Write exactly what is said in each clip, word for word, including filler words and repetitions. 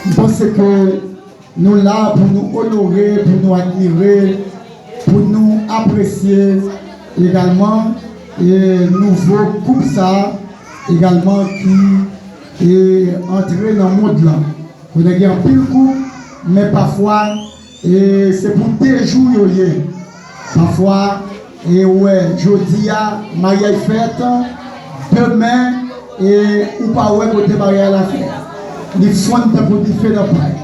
M panse ke nou la pou nou onore, pou nou admire, pou nou apresye egalman e nouvo koup sa a egalman ki e antre nan mond lan. Kote gen anpil koup, men pafwa e se pou de jou yo ye. Pafwa e ou wè jodi a maryaj fèt, demen e ou pa wè kote maryaj la fèt. Li fonn tankou dife nan pay.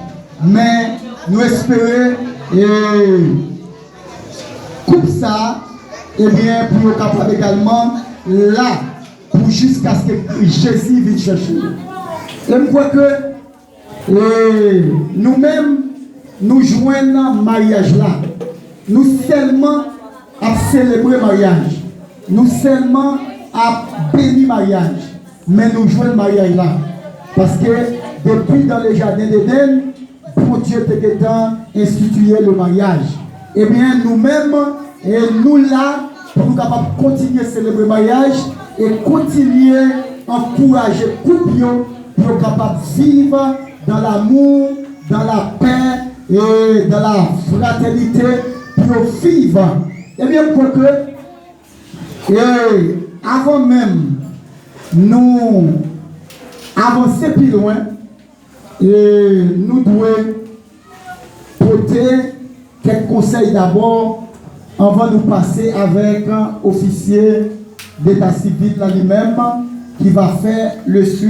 Men nou espere e koup sa a, ebyen, pou yo kapab egalman la pou jiskaske Jezi vin chèche yo. E m kwè ke e nou menm, nou jwenn maryaj la. Nou sèlman ap selebre maryaj. Nou sèlman ap beni maryaj. Men nou jwenn maryaj la. Paske depi dans le jardin d'Éden, Bondye te gentan enstitiye le maryaj. Ebyen, nou menm, e nou la pou nou kapab kontinye selebre maryaj e kontinye ankouraje koup yo pou yo kapab viv dans l'amour, dans la paix et dans la fraternité, pou yo viv. Ebyen, m kwè ke e avan menm nou avanse pi lwen, e nou dwe pote kèk konsèy dabò anvan nou pase avèk ofisye deta sivil la li menm ki va fè le suivi.